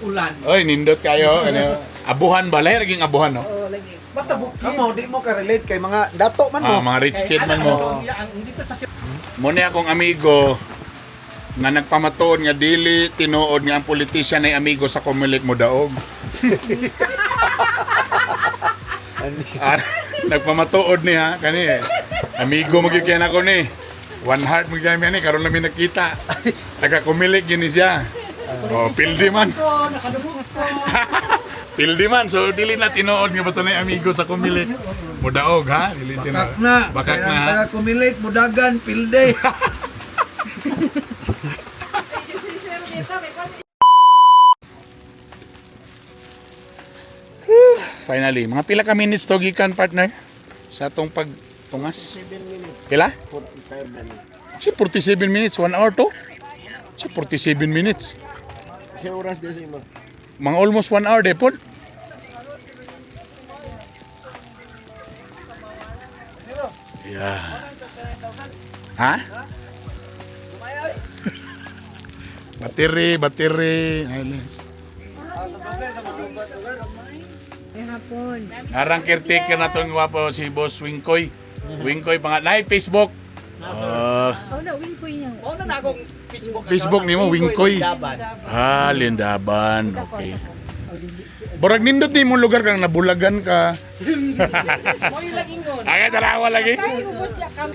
Ulan. Oy, nindot kayo. Ano, abuhan ba? Lahi naging abuhan, no? Oo, lagi. Basta kamo di mo ka-relate kay mga dato man mo. Ah, mga rich kid man mo. Ang dito sa Muna akong amigo nga nagpamatuod nga dili tinuod nga ang politician ay amigo sa Comelec mo daog. Ah, nagpamatuod niya kani eh. Amigo mo gyud kay nako ni. One heart mo gyud ni karon lang mi nakita. Taga Comelec gyud ni siya. Oh, pildi man. ko, nakadungog ko. Pildi man. So dili na tinuod nga bato na amigo sa Comelec. Mo daog ha, dili tinuod. Bakak na. Bakak Kaya na. ang Ha? taga Kumilik, Mudagan, Pilde. Si Sir dito, may kwan. Finally, mga pila ka minutes to gikan, partner, sa atong pagtungas? 7 minutes. Pila? 47. Si 47 minutes, 1 hour to. Si 47 minutes. Kasi oras din sa imo. Mga almost 1 hour depod. Yeah. Ha? Battery, battery. Islands. Hapon. Narang caretaker na itong gwapo si Boss Wingkoy. Wingkoy pa nga. Nay, Facebook. Ah, Oh, na, wing ko niya. Mao na na akong Facebook. Facebook nimo, Wingkoy. Daban. Ah, Lindaban. Okay. Borag nindot ni mong lugar kang nabulagan ka. Mo ilang ingon. Ay, tarawa lagi. Ay, ubos la kam.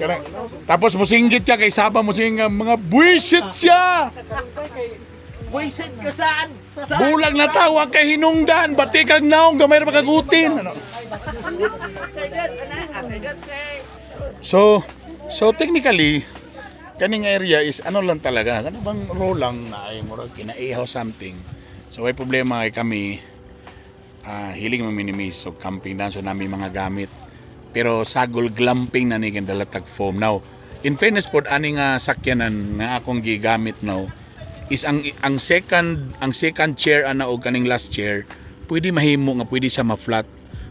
Tapos musinggit siya kay Saba, musinggit nga, mga buwisit siya. Buisit ka saan? Saan? Bulag na tawa kay hinungdan, bati kag naong gamay ra makagutin. Ano? Sir Judge, ana, ah, Sir Judge, sir. So technically, kaning area is ano lang talaga, ano bang raw lang na ay murag kinaihaw something. So may problema kay kami, ah, hiling maminimis so camping dan so nami mga gamit. Pero sagol glamping na ni dalatag foam. Now, in fairness pod ani nga sakyanan nga akong gigamit now is ang second chair ana og kaning last chair pwede mahimo nga pwede siya ma-flat.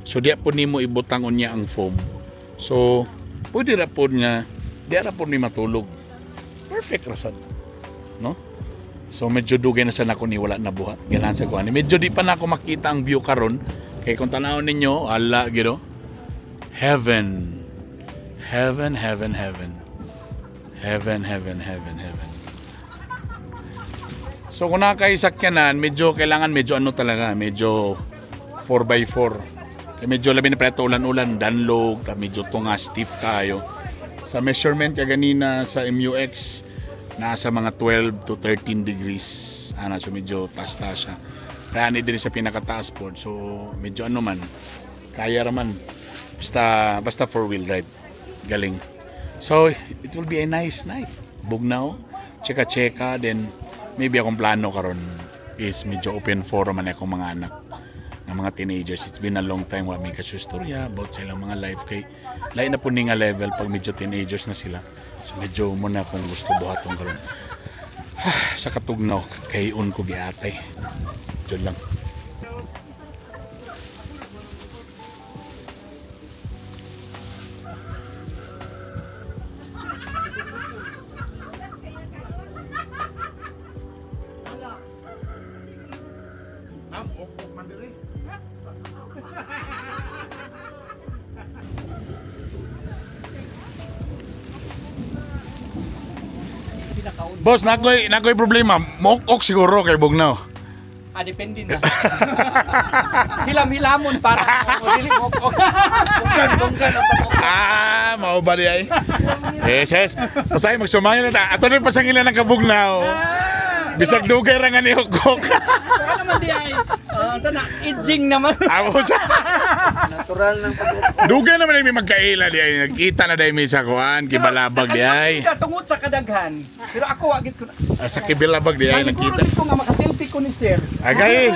So diya po nimo ibutang unya ang foam. So pwede ra pod nga diya ra pod ni matulog. Perfect ra sad. No? So medyo dugay na sana ko ni wala na buhat. Ganahan sa kuan. Medyo di pa na ako makita ang view karon. Kay kung tanawon ninyo, ala gido. Heaven. Heaven, heaven, heaven. Heaven, heaven, heaven, heaven. So kung nakaisakyanan, medyo kailangan medyo ano talaga, medyo 4x4. Kaya medyo labi na preto ulan-ulan, danlog, ta medyo tunga, stiff tayo. Sa measurement kaganina sa MUX, nasa mga 12 to 13 degrees. Ana, so medyo taas-taas siya. Kaya ni diri sa pinakataas po. So medyo ano man, kaya raman. Basta, basta four-wheel drive. Galing. So, it will be a nice night. Bugnaw, cheka-cheka, then maybe akong plano karon is medyo open forum man akong mga anak ng mga teenagers. It's been a long time wa mi kasustorya about sa ilang mga life kay lain na po ni nga level pag medyo teenagers na sila. So medyo muna kung gusto buhaton karon. Sa katugnaw kay un ko giatay. Diyan lang. Boss, nakoy problema. Mokok siguro kay Bugnaw. Ah, depende na. Hilam-hilamon para o dili mo ko. Bunggan, bunggan ang pag Ah, mao ba di ay? Yes, yes. Pasay magsumangil na ta. Ato na pasangilan ng kabugnaw. Bisag dugay ra nga ni hukok. Kuha naman di ay. Ah, ito na edging naman. Amo sa Natural ng pag dugay naman ay may magkaila di ay. Nagkita na dai mi sa kuan, kibalabag di ay. Tungod sa kadaghan. Pero ako wa gid ko. Ah, sa kibilabag di ay Maniguro nagkita. gid ko nga makaselfie ko ni sir. Agay.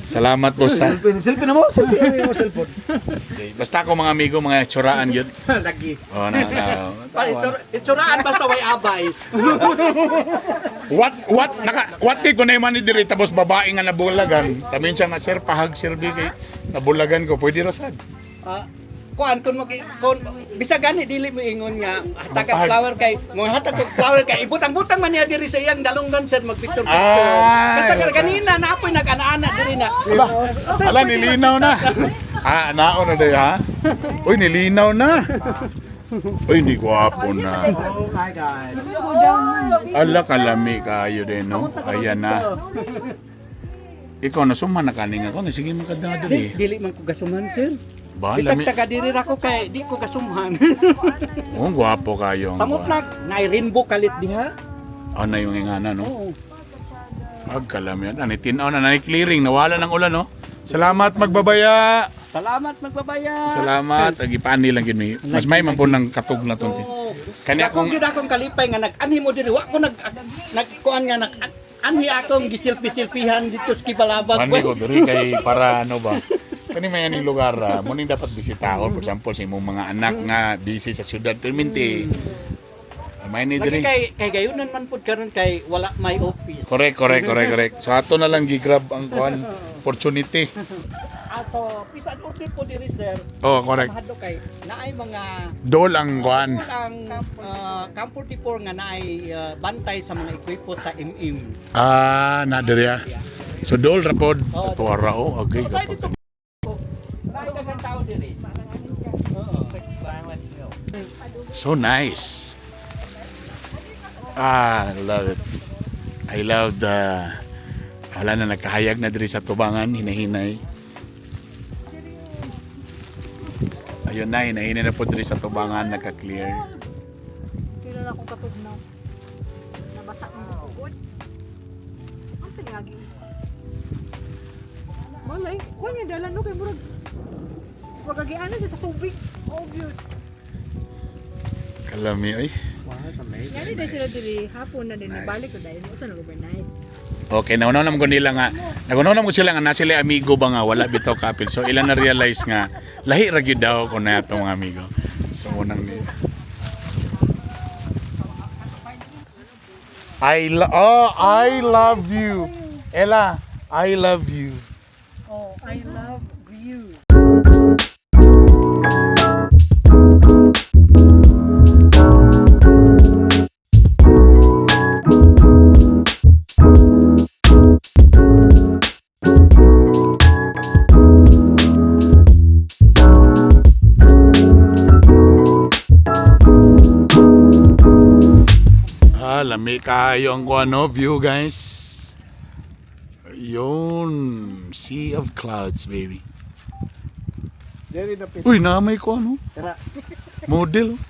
Salamat po sa. Selfie, selfie na mo, selfie ang imo cellphone. Basta ako mga amigo, mga tsuraan yun. Lagi. Oh, na, na. Pa itsuraan basta way abay. What, naka, what kay kunay man ni diri tapos babae nga nabulagan. Tamin siya nga sir, pahag sir di kay nabulagan ko, pwede ra sad. Ah, Kuan kun mag kun bisag gani dili mo ingon nga hatag Magpahag. flower kay mga hatag og flower kay ibutang-butang man niya diri sa iyang dalunggan, sir, magpicture picture. Ah, Basta kanina na apoy nag-ana-ana diri na. Ala, ala, nilinaw na. Ah, nao na day ha. Uy, nilinaw na. Uy, ni gwapo na. Oh my God. Ala, kalami kayo din, no? Ayan na. Ikaw na suma na kaning ako. Sige, makadala Dili, dali. dili man ko gasuman, sir. Ba, Bisag lami. taga diri ra ko kay di ko gasumhan. Oh, gwapo kayo. ang Samot gwapo. na nay rainbow kalit diha. Ah, na yung ingana, no? Oo. Agkalami. Ani, tinaw na, nani clearing. Nawala ng ulan, no? Salamat, magbabaya. Salamat magbabaya. Salamat. Agipani lang gid mi. Mas may man po ng katog na to. Oo. Kani Akong akong gid akong kalipay nga nag-anhi mo diri, wa ko nag nagkuan nga nag anhi akong gisilpi-silpihan dito sa Kibalabag. Ani ko diri kay para ano ba? Kani may aning lugar ah, mo ning dapat bisitahon, for example sa imong mga anak nga busy sa syudad perminti. May ni Lagi diri. kay kay gayunan man pud karon kay wala may office. Correct, correct, correct, correct. So ato na lang gigrab ang kuan opportunity. Ato pisan order po diri, sir. Oh, correct. Mahadlok kay naay mga Dol ang kuan. ang Camp 44 nga naay bantay sa mga ekwipo sa MM. Ah, na diri ah. So dol ra pod. Oh, Ato ra oh, okay. Tayo dito. Naay daghang tao diri. Oo. So nice. Ah, I love it. I love the wala na nagkahayag na diri sa tubangan, hinahinay. Ayun na, hinahinay na po diri sa tubangan, nagka-clear. Pero na akong katugnaw. Nabasa ko ng tugod. Ang pinagi. Malay, kuan nga dala no kay murag wagagianan siya sa tubig. Obvious. Kalami, ay. Ngani dahil sila diri hapon na din nabalik ko dahil usa na overnight. Okay, nauna naman ko nila nga. Nagunaw naman ko sila nga na sila amigo ba nga wala bitaw kapil. So ilan na realize nga lahi ra gyud daw ko na atong amigo. So unang ni oh, I love you. Ella, I love you. Oh, I love you. Ah, lami kayo ang kuano view, guys. Yun, sea of clouds, baby. Diri na pit. Uy, namay ko ano? Tara. Model. Oh.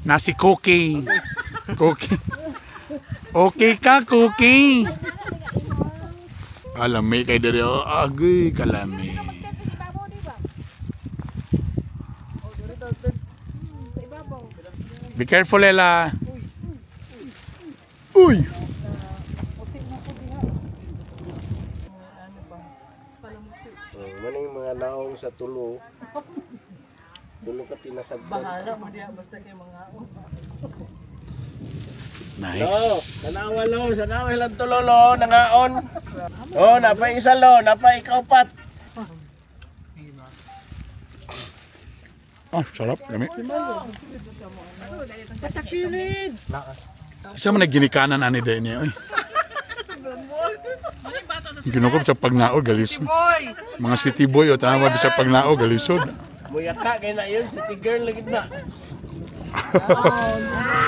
Nasi cooking. Cooking. Okay ka, cooking. Alami kay diri. Oh, agoy kalami. Be careful, Ella. Uy! Maning mga naong sa tulo. Tulo ka pinasagdan. Bahala mo diya basta kay mga Nice. Tanawa lo, sanawa lang tulo lo, nangaon. Oh, napay isa lo, napay ikaupat. Oh, sarap. Lami. Isa man nagginikanan ani dahil niya. Uy. Ginukob sa pagnao, galisod. Mga city boy, o tama sa pagnao, galisod. Muyaka kay na yun, city girl lagi na.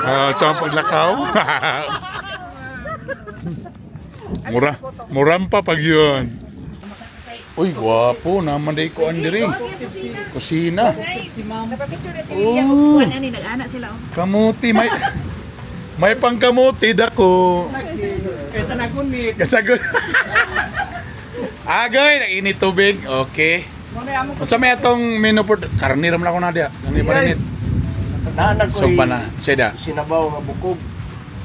Ah, sa paglakaw. Mura, murampa pag yun. Uy, gwapo naman day ko andiri. Kusina. Napapicture na si Lilia og skuan ani nag-ana sila oh. Kamuti, may pangkamuti dako. Kaysa nagunit. Kasagot. Agay, nainit tubig. Okay. Mo na amo Unsa may atong menu for karni ra man ako na diya. Nang iparinit. Naanak So ko'y pa na. Seda. sinabaw nga bukog.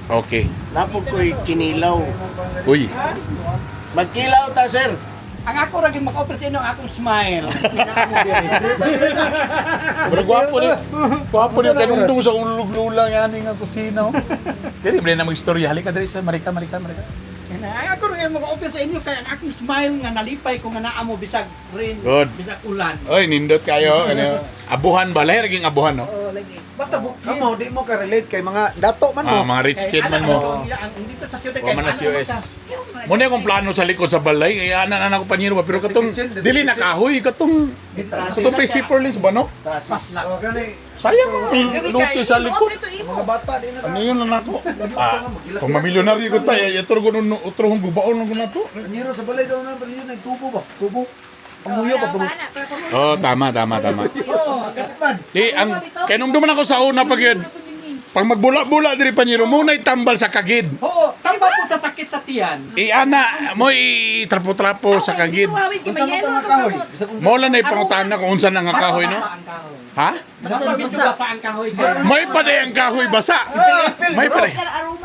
Okay. Napog ko'y kinilaw. Uy. Magkilaw ta, sir. Ang ako ra gyud maka-offer sa inyo ang akong smile. Pero gwapo ni. Gwapo ni kanundong sa ulog-lulang ani nga kusina. oh. Dili ba na magistorya halika diri sa Marika, Marika, Marika. Ay, ako rin mag-open sa inyo kay ang akong smile nga nalipay ko nga naa mo bisag rain, Good. bisag ulan. Oy, nindot kayo. Ano, abuhan ba? Lahi raging abuhan, no? Oo, lagi. Basta kamo di mo ka-relate kay mga dato man mo. Ah, mga rich kid man mo. Ang dito sa siyudad Wa man na ano sa US. ka? Muna akong plano sa likod sa balay, kaya ana na ako panyero ba pero katong dili na kahoy katong katong principalist ba, no? Paslak. Oh, gani. Sayang ang luto sa likod. Ito imo. Mga bata di na Ano yun lang ako? Ah, kung mamilyonaryo ko tayo, ito ko nun, utro kong gubaon ko na to. Panyero sa balay sa una, pero yun nagtubo ba? Tubo. Pamuyo pa Para pamuyo. Oh, tama, tama, tama. Oh, kapit man. Di, ang, kay nung duman ako sa una pag yun, pag magbula-bula diri panyero, muna tambal sa kagid. Oo, tambal po sa sakit sa tiyan. Iana, mo trapo-trapo sa kagid. Unsa man to nga kahoy? Bisag unsa. Mo lang na ipangutana kung unsa na nga kahoy, no? Basa ang kahoy. Ha? Basta medyo basa ang kahoy. May paday ang kahoy basa. Ipil, May paday.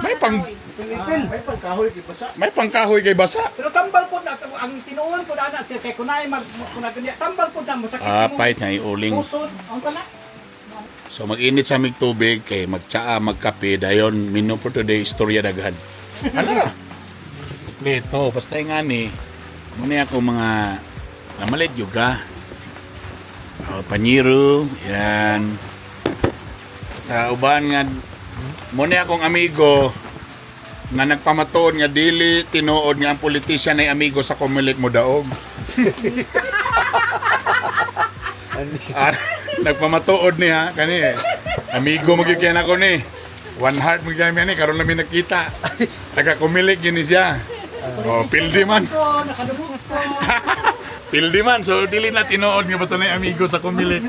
May pang Ipil. May pangkahoy kay basa. may pangkahoy kay basa. Pero tambal po na ang tinuon po na ana sir kay kunay mag kunay tambal po na mo sakit Ah, mo. pahit niya iuling. Pusod, ang kana. So mag-init sa mig tubig kay magtsaa, magkape dayon menu for today istorya daghan. Ano ra? Kompleto basta nga ni muna ako mga namalit yung ka. Oh, panyero, yan. Sa uban nga muna akong amigo nga nagpamatuod nga dili tinuod nga ang politician ay amigo sa Comelec mo daog. Ah, nagpamatuod niya kani eh. Amigo mo gyud kaya nako ni. One heart mo gyud kami ni karon lang mi nagkita. Taga Comelec gyud ni siya. Oh, pildi man. Ko nakadumot ko. Pildi man. So dili na tinuod nga bato na amigo sa Comelec.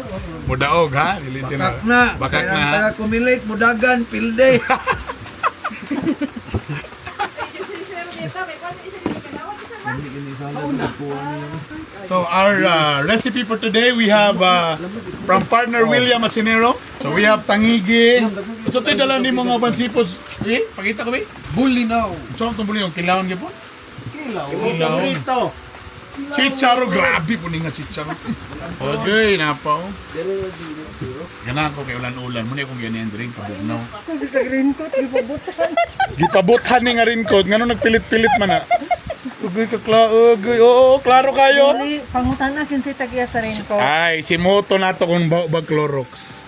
Mudaog ha, dili tinuod. Bakak na. Bakak Kaya na. ang ha? taga Kumilik, mudagan, pilde. So our recipe for today we have from partner William Asinero. So we have tangigi. So ito'y dala ni mga bansipos. Eh, pakita ko eh. Bulinaw. So ang tumbuli yung kilawon gyud po. Kilaw. Kilawon. Paborito. Chicharo, grabe po ni nga chicharo. Okay, napa oh. Ganahan ko kay ulan-ulan. Muna akong ganyan drink, kabugnaw. Sa raincoat, gipabutan. Gipabuthan ni nga raincoat. Ngano nagpilit-pilit man ah. Ugoy ka, ugoy. Oo, klaro kayo. Dili, pangutan na kinsay tag-iya sa raincoat. Ay, si Moto na to kung ba Clorox.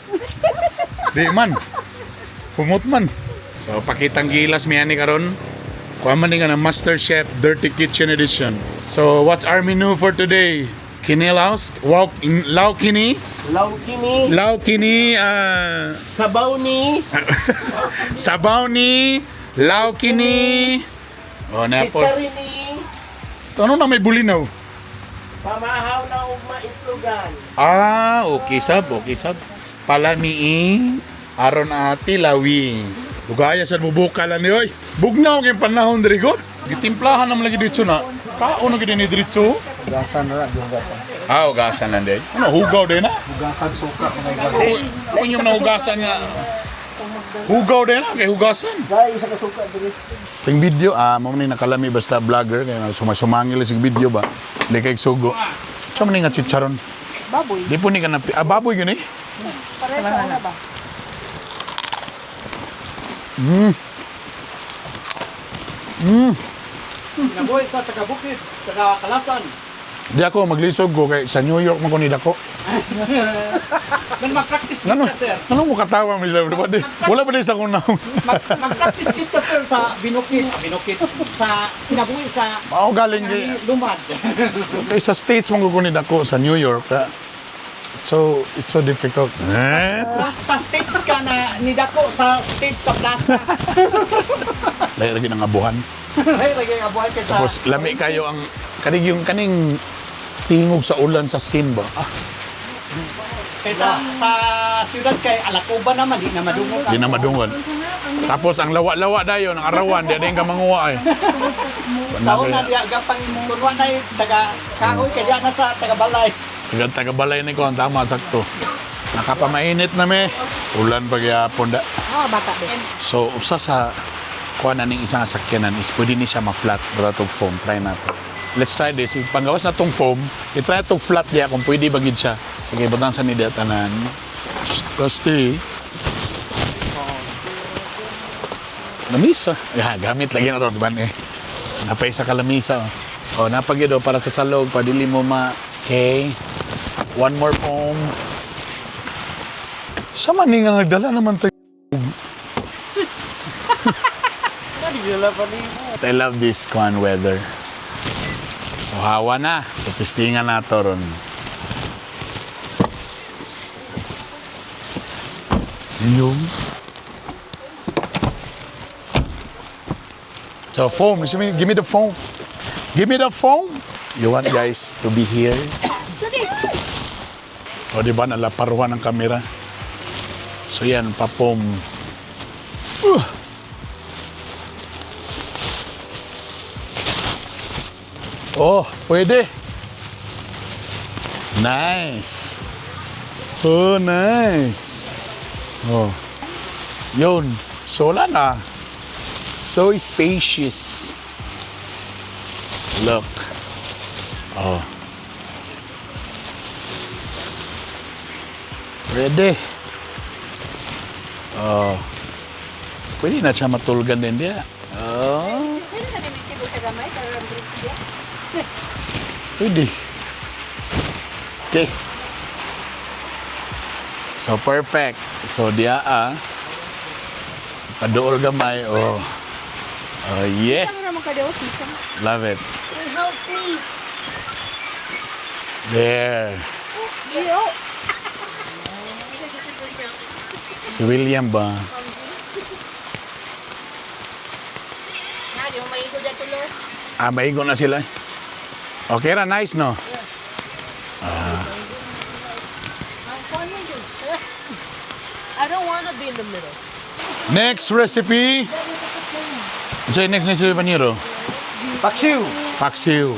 Di man. Humot man. So, pakitang gilas mi ani karon. Kuha man ni nga na Master Chef Dirty Kitchen Edition. So, what's our menu for today? Kinilaws? Wow, law kini? Lawki ni, Law kini, ah, sabaw ni, sabaw ni, law kini. Oh, na po. chichari ni, Ano na may bulinaw? pamahaw na ugma itlogan. Ah, okay sab, okay sab. Palamii, aron ati lawi. Lugaya sa bubukalan ni oy. Bugnaw kay panahon diri ko. Gitimplahan naman lagi dito na. Kaon na gid ni diretso. Hugasan na lang, hugasan. Ah, hugasan lang din. Ano hugaw din na? Hugasan suka mga iba. Kung yung nahugasan nga. Hugaw din na kay hugasan. Dahil isa ka suka diri. Ting video ah, mo ni nakalami basta vlogger kay sumasumangil sig video ba. Di kay sugo. So man ni nga chicharon. Baboy. Di po ni ka na ah, baboy gyud eh. Pareho sa una ba? Nabuhi sa taga bukid, taga Kalasan. Di ako maglisog ko kay sa New York man ko ni dako. Man mag-practice Ngano? kita sir. Ngano mo katawa mi sir? Di wala pa di sa akong naong. Mag-practice kita sir sa binukid, ah, binukid sa kinabuhi sa Mao galing kay lumad. kay sa States man ko ni dako sa New York. Ah. So it's so difficult. Eh? Sa states ka na nidako sa states sa plaza. Lahi lagi nang abuhan. Ay, lagi ang buhay kay sa Tapos lami kayo ang kaning yung kaning tingog sa ulan sa scene ba? Ah, kay sa siyudad kay Alacoba naman di na madungog. di na madungan. Tapos ang lawa-lawa dayon ang arawan di na ka manguha eh. Sa una diya gapang kunwa na taga kahoy kay diya na sa taga balay. Taga taga balay ni ko ang tama sakto. Nakapamainit na me. Ulan pa gyapon da. Ah, bata din. So usa sa kuha na ning isang sakyanan is pwede ni siya ma-flat wala tong foam. Try natin. Let's try this. Panggawas na tong foam, i-try tong flat diya kung pwede ba gid siya. Sige, butang sa ni diya tanan. Shh, Pasti. Lamisa. Ya, gamit lagi na to, diba eh. Napay sa kalamisa. Oh, oh napagid oh, para sa salog, padili mo ma. Okay. One more foam. Sa man nga nagdala naman tayo. I love this kwan weather. So hawa na. So pistingan na to ron. Yung. So foam, give me the foam. Give me the foam. You want guys to be here? O di ba nalaparuhan ng kamera? So yan, papom. Oh, pwede. Nice. Oh, nice. Oh. Yun. So, wala na. So spacious. Look. Oh. Ready. Oh. Pwede na siya matulgan din diya. Oh. Pwede na din tibok sa gamay para ang drink siya. Pwede. Okay. So perfect. So diya ah. Paduol gamay oh. Oh yes. Love it. Help me. There. Gio. Si William ba? Na, di mo maigo dyan tulo. Ah, maigo na sila. Okay ra, nice no? I don't want to be in the middle. Next recipe. So next recipe paniro? Paksiw. Paksiw.